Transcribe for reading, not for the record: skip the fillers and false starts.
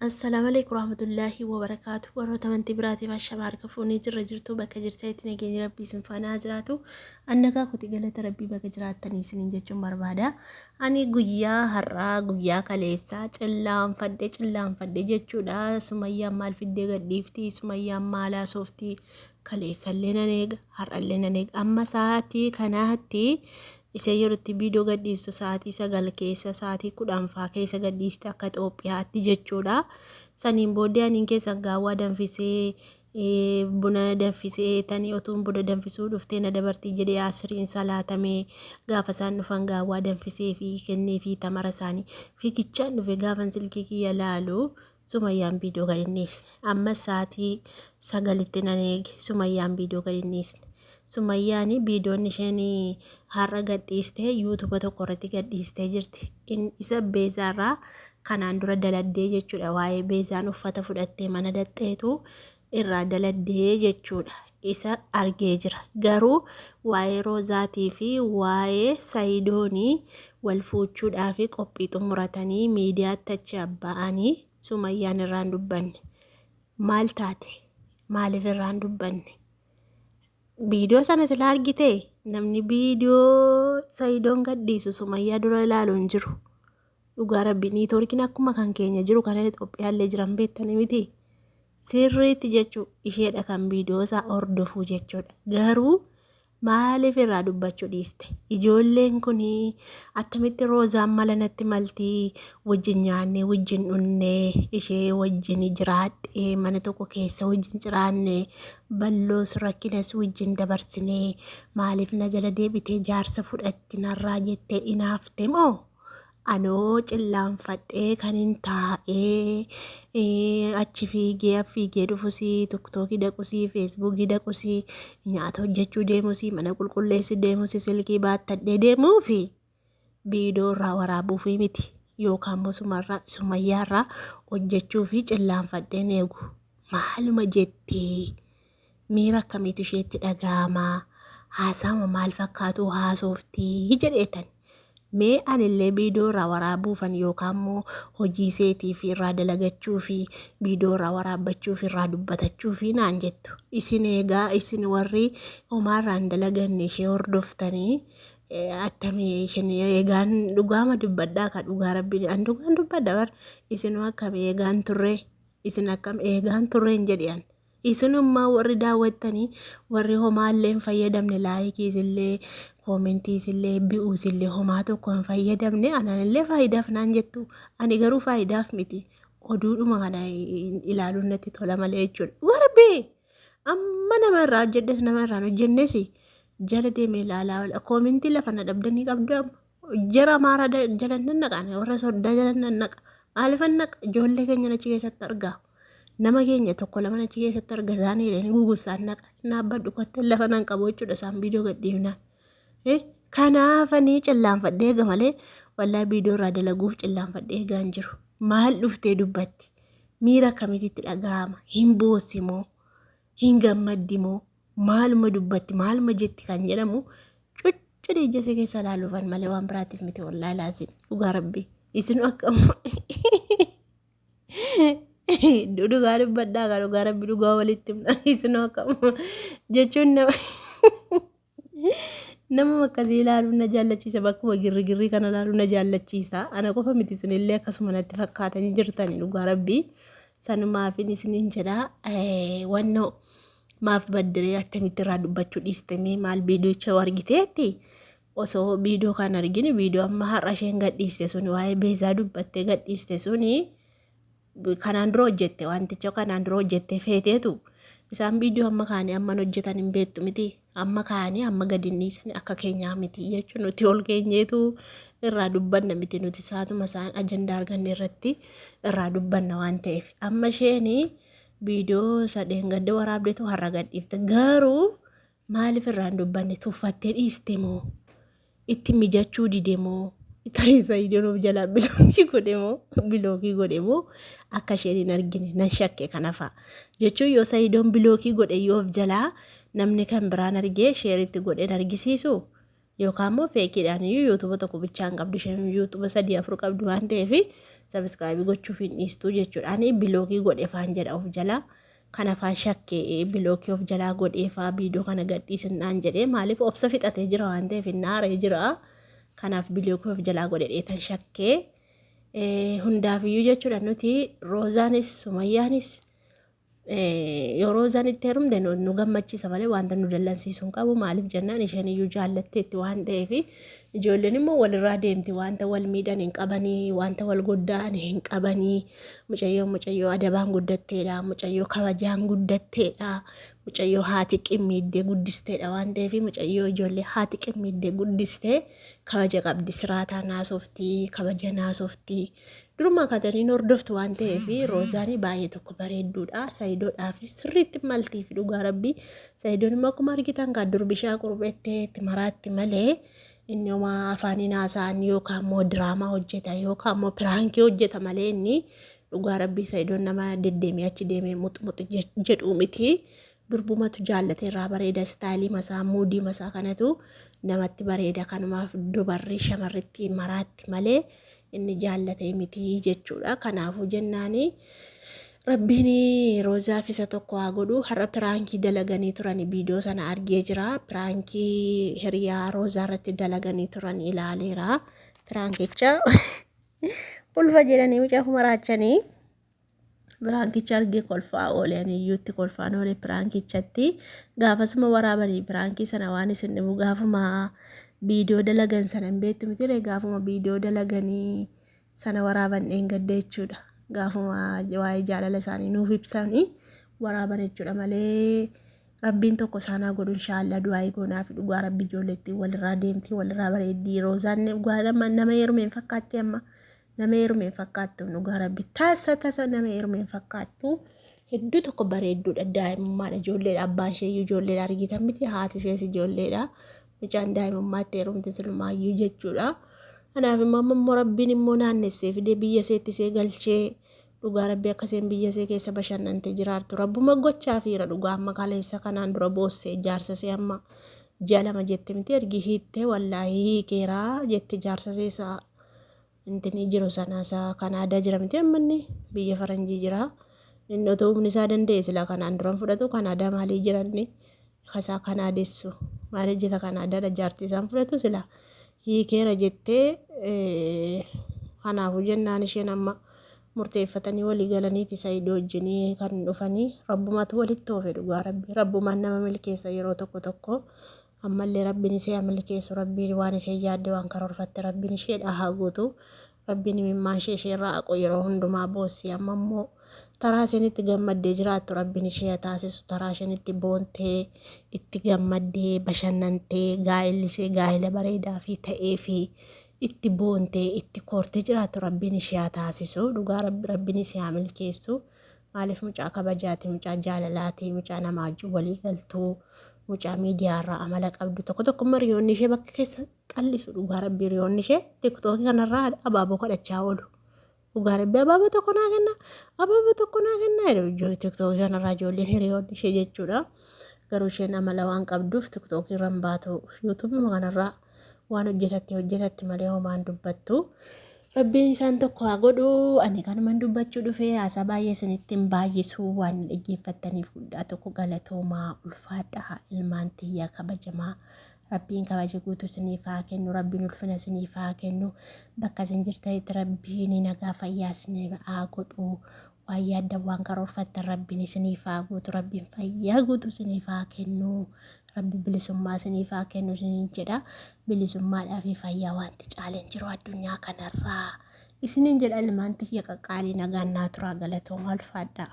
Assalaamu alaikum warahmatullaahi wabarakaatu. Warroota amantii biraatiif ashama harka fuunee jirra jirtu bakka jirtanitti nageenyi rabbii isin faana haa jiraatu. Annagaa kooti galata rabbii bakka jiraattanii isiniin jechuun barbaada. Ani guyyaa har'aa guyyaa kaleessaa cillaanfadhe cillaanfadhe jechuudha. Sumayyaan maal fiddee gadhiifti? Sumayyaan maal haasofti? Kaleessallee nan eega har'allee nan eega. Amma sa'aatii kanaatti Isheen yeroo itti viidiyoo gadhiistu sa'aatii 9 keessa sa'aatii 10 faa keessa gadhiisti akka Itoophiyaatti jechuudha. Saniin booddee aniin keessan gaawwaa danfisee buna danfisee tanii otuun buna danfisuu dhuftee na dabartii jedhee asiriin salaatamee gaafa isaan dhufan gaawwaa danfisee fi kennee fi tamara isaanii fiigichaan dhufe gaafan silkii kiyya laalu Sumayyaan viidiyoo gad hin dhiisne. Ammas sa'aatii 9tti nan eege Sumayyaan viidiyoo gad hin dhiisne. Sumayyaan viidiyoon isheen har'a gad dhiiste yuutuuba tokko irratti gad dhiistee jirti. Isa Beezaarraa kanaan dura daladdee jechuudha. Waa'ee Beezaan uffata fudhattee mana daxxeetu irraa daladdee jechuudha. Isa argee jira. Garuu waa'ee Roozaatii fi waa'ee Sayidoonii wal fuuchuudhaaf qophii xumuratanii miidiyaatti achi abba'anii Sumayyaan irraa hin dubbanne. Maal taate? Maaliif irraa hin dubbanne? Viidiyoo sana sila argitee? Namni viidiyoo Sayidoon gadhiisu Sumayyaa dura ilaalu hin jiru. Dhugaa rabbi niitoorkiin akkuma kan keenya jiru kana Itoophiyaallee jiran beektanii miti. Sirriitti jechuu isheedha kan viidiyoo isaa hordofuu jechuudha. Garuu maaliif irraa dubbachuu dhiiste? Ijoolleen kun attamitti Roozaan mala natti malti wajjin nyaannee wajjin dhunnee ishee wajjin jiraadhee mana tokko keessa wajjin jiraannee balloos rakkinas wajjin dabarsinee maaliif na jala deebitee jaarsa fudhatti narraa jettee inaafte moo? Anoo cillaanfadhee kanin taa'ee achi fiigee fiigee dhufusii tiktookii dhaqusii feesbuukii dhaqusii nyaata hojjechuu deemusii mana qulqulleessi deemusii silkii baattadhee deemuufi viidiyoo irraa waraabuufii miti yookaan immoo sumayyaarraa hojjechuufi cillaanfadheen eegu maaluma jettee miira akkamiitu isheetti dhaga'ama haasaama maal fakkaatu haasooftii jedheetan. Mee anillee viidiyoo irraa waraabuufan yookaan immoo hojii seetii fi irraa dalagachuu fi viidiyoo irraa waraabbachuu fi irraa dubbatachuu fi naan jettu. Isin eegaa isin warri homaa irraa hin dalaganne ishee hordoftanii attamii isheen eegaan dhugaama dubbadhaa ka dhugaa rabbi an dhugaan dubbadha bar isinuu akkam eegaan turre isin akkam eegaan turre hin jedhi an. Isinummaa warri daawwattanii warri homaallee hin fayyadamne laayikiisillee koomentiisillee bi'uusillee homaa tokko hin fayyadamne ananillee faayidaaf naan jettu ani garuu faayidaaf miti oduudhuma kana ilaaluun natti tola malee jechuudha. Warabee amma nama irraa hojjedhes nama irraa hin hojjennes jala deemee ilaalaa oola koomentii lafa na dhabdanii qabdu amma jara amaaraa jala nan naqa warra soddaa jala nan naqa maalifan naqa ijoollee keenya achi keessatti argaa. Nama keenya tokko lama achi keessatti arga isaanii jedhanii gugussaan naqa. Naabbadhu kotteen lafa nan qabu jechuudha isaan viidiyoo gadhiifnaan. Kanaafanii cillaanfadhee eega malee wallaa viidiyoo irraa dalaguuf cillaanfadhee eegaa hin jiru. Maal dhuftee dubbatti? Miira akkamiitti dhaga'ama? Hin boossi moo? Hin gammaddi moo? Maaluma dubbatti? Maaluma jetti kan jedhamu cuccudee ija ishee keessa ilaaluufan malee waan biraatiif miti wallaahi laazim dhugaa rabbii. Isin akkam Dhugaa dubbadhaa kaa dhugaa rabbi dhugaa walitti himna isinoo akkam jechuun nama nama akkasii ilaaluun na jaallachiisa bakkuma girrigirrii kana ilaaluun na jaallachiisa ana qofa miti isinillee akkasuma natti fakkaatan jirtani dhugaa rabbii sanumaafin isiniin jedha wannoo maaf baddiree attamitti irraa dubbachuu dhiiste mee maal viidiyocha argiteetti Osoo viidiyoo kan argini viidiyoo amma har'a isheen gadhiiste suni waa'ee beezaa dubbattee gadhiiste suni kanaan dura hojjette wanticha kanaan dura hojjette feeteetu isaan viidiyoo amma kaanii amman hojjetan hin beektu miti amma kaanii amma gadi hin dhiisan akka keenyaa miti jechuun nuti ol keenyeetu irraa dubbanna miti nuti saatuma isaan ajandaa arganne irratti irraa dubbanna waan ta'eef amma isheen viidiyoo sadeen gadda waraabdetu har'a gadhiifte garuu Maaliif irraa hin dubbanne? Tuffattee dhiiste moo? Itti mijachuu dide moo? Tarii Sa'idoon of jalaa bilookii godhe moo? Bilookii godhe moo? Akka isheen hin argine nan shakke kana fa'a. Jechuun yoo Sa'idoon bilookii godhe yoo of jalaa namni kan biraan argee sheeritti godheen argisiisu Yookaan immoo feekiidhaan iyyuu yuutuuba tokko bichaa hin qabdu isheen yuutuuba sadii afur qabdu waan ta'eef sabiskiraayibii gochuuf hin dhiistuu jechuudha. Ani bilookii godhe faan jedha of jalaa. Kana faan shakkee bilookii of jalaa godhee faa viidiyoo kana gadhiisinnaan jedhee maaliif obsa fixatee jira waan ta'eef hin aaree jira. Kanaaf bilookii of jalaa godhe dheetan shakkee. Hundaafiyyuu jechuudha nuti Roozaanis Sumayyaanis yoo Roozaan itti heerumte nu gammachiisa malee wanta nu dallansiisu hin qabu. Maaliif jennaan isheen iyyuu jaallatteetti waan ta'eef ijoolleen immoo walirraa deemti wanta wal miidhan hin qabanii wanta wal godda'an hin qabanii. Mucayyoo mucayyoo adabaan guddatteedha mucayyoo kabajaan guddatteedha mucayyoo haati qimmiiddee guddisteedha waan ta'eef mucayyoo ijoollee haati qimmiiddee guddistee kabaja qabdi siraataa naasofti kabaja naasofti. Durumaa kaatanii hin hordoftu waan ta'eef Roozaanii baay'ee tokko bareedduudha. Sayidoodhaaf sirriitti maltiif dhugaa rabbii. Sayidoon immoo akkuma argitan kan durbishaa qurbettee itti maraatti malee inni homaa afaaniin haasa'an yookaan immoo diraamaa hojjeta yookaan immoo piraankii hojjeta malee inni dhugaa rabbii Sayidoon nama deddeemee achi deemee muxmuxi jedhu miti. Durbumatu jaallate irraa bareeda istaayilii masaa muudii masaa kanatu namatti bareeda kanumaaf dubarri shamarritti maraatti malee inni jaallatee miti jechuudha. Kanaafuu jennaani Rabbiin Roozaaf isa tokko haa godhu. Har'a piraankii dalaganii turani viidiyoo sana argee jira. Piraankii hiriyaa Roozaa irratti dalaganii turan ilaaleera. Piraankicha ulfa jedhanii mucaa maraachanii. Piraankicha argee kolfaa oole ani iyyuu itti kolfaan oole piraankichatti. Gaafasuma waraabanii piraankii sana waan isin dhibu gaafuma viidiyoo dalagan sana hin beektu miti ree gaafuma viidiyoo dalaganii sana waraaban dheengadda jechuudha. Gaafuma waa'ee jaalala isaanii nuuf ibsanii waraaban jechuudha malee Rabbiin tokko isaan haa godhu inshaallah du'aa'ii goonaa fi dhugaa rabbi ijoolleetti walirraa deemti walirraa bareeddii roozaan dhugaa nama heerume hin fakkaatti amma nama heerume hin fakkaattu dhugaa rabbi tasa tasa nama heerume hin fakkaattu hedduu tokko bareedduudha daa'imummaadha ijoolleedha abbaan ishee iyyuu ijoolleedha argitan miti haati ishees ijoolleedha mucaan daa'imummaatti heerumte silumaayyuu jechuudha kanaaf immoo amma immoo rabbiin immoo naannessee fidee biyya iseetti ishee galchee dhugaa rabbi akka isheen biyya ishee keessa bashannante jiraattu rabbuma gochaa fiira dhugaa amma kaleessa kanaan dura boossee jaarsa ishee amma ji'a lama jette miti ergi hiittee wallaahi hiikeeraa jette jaarsa ishee isaa intinii jiru sana isa Kanaadaa jira miti amma inni biyya faranjii jira. Inni otoo humni isaa danda'e silaa kanaan duran fudhatu Kanaadaa maalii jira inni kasaa Kanaadessu maal hojjeta Kanaadaadha jaartii isaan fudhatu silaa hiikeera jettee kanaafuu jennaan isheen amma murteeffatanii walii galaniiti Saidoo wajjinii kan dhufanii rabbumatu walitti oofe dhugaa rabbi rabbumaan nama milkeessa yeroo tokko tokko. Ammallee Rabbiin ishee haa milkeessu Rabbiin waan isheen yaadde waan karoorfatte Rabbiin isheedhaa haa guutu Rabbiin imimmaan ishee isheerraa haqu yeroo hundumaa boossi amma immoo taraa isheen itti gammaddee jiraattu Rabbiin ishee haa taasisu taraa isheen itti boontee itti gammaddee bashannantee gaa'elli ishee gaa'ela bareedaa fi ta'ee fi itti boontee itti koortee jiraattu Rabbiin ishee haa taasisu dhugaa Rabbi Rabbiin ishee haa milkeessu Maaliif mucaa kabajaati, mucaa jaalalaati, mucaa namaa wajjin walii galtuu, mucaa miidiyaa irraa amala qabdu tokko tokko immoo hiriyoonni ishee bakka keessa xallisu dhugaa rabbii hiriyoonni ishee tiktookii kanarraa abaaboo kadhachaa oolu. Dhugaa rabbii abaaboo tokko naa kenna, abaaboo tokko naa kenna jedhu tiktookii kanarraa ijoolleen hiriyoonni ishee jechuudha. Garuu isheen amala waan qabduuf tiktookii irra hin baatu yuutuubii kanarraa waan hojjetatte hojjetatti malee homaan dubbattu. Rabbiin isaan tokko haa godhu. Ani kanuman dubbachuu dhufe haasaa baay'ee isinitti hin baay'isu waan na dhaggeeffattaniif guddaa tokko galatoomaa ulfaadhaa ilmaan tiyya kabajamaa. Rabbiin kabaja guutuu isiniif haa kennu. Rabbiin ulfina isiniif haa kennu. Bakka isin jirtanitti Rabbiin nagaa fayyaa isiniif haa godhu. Waan yaaddan waan karoorfattan Rabbiin isiniif haa guutu. Rabbiin fayyaa guutuu isiniif haa kennu. Rabbi bilisummaa isiniif haa kennu isiniin jedha. Bilisummaadhaa fi fayyaa wanti caale hin jiru addunyaa kanarraa. Isiniin jedha ilmaan tiyya qaqqaalii nagaan naa turaa galatoomaa ulfaadhaa.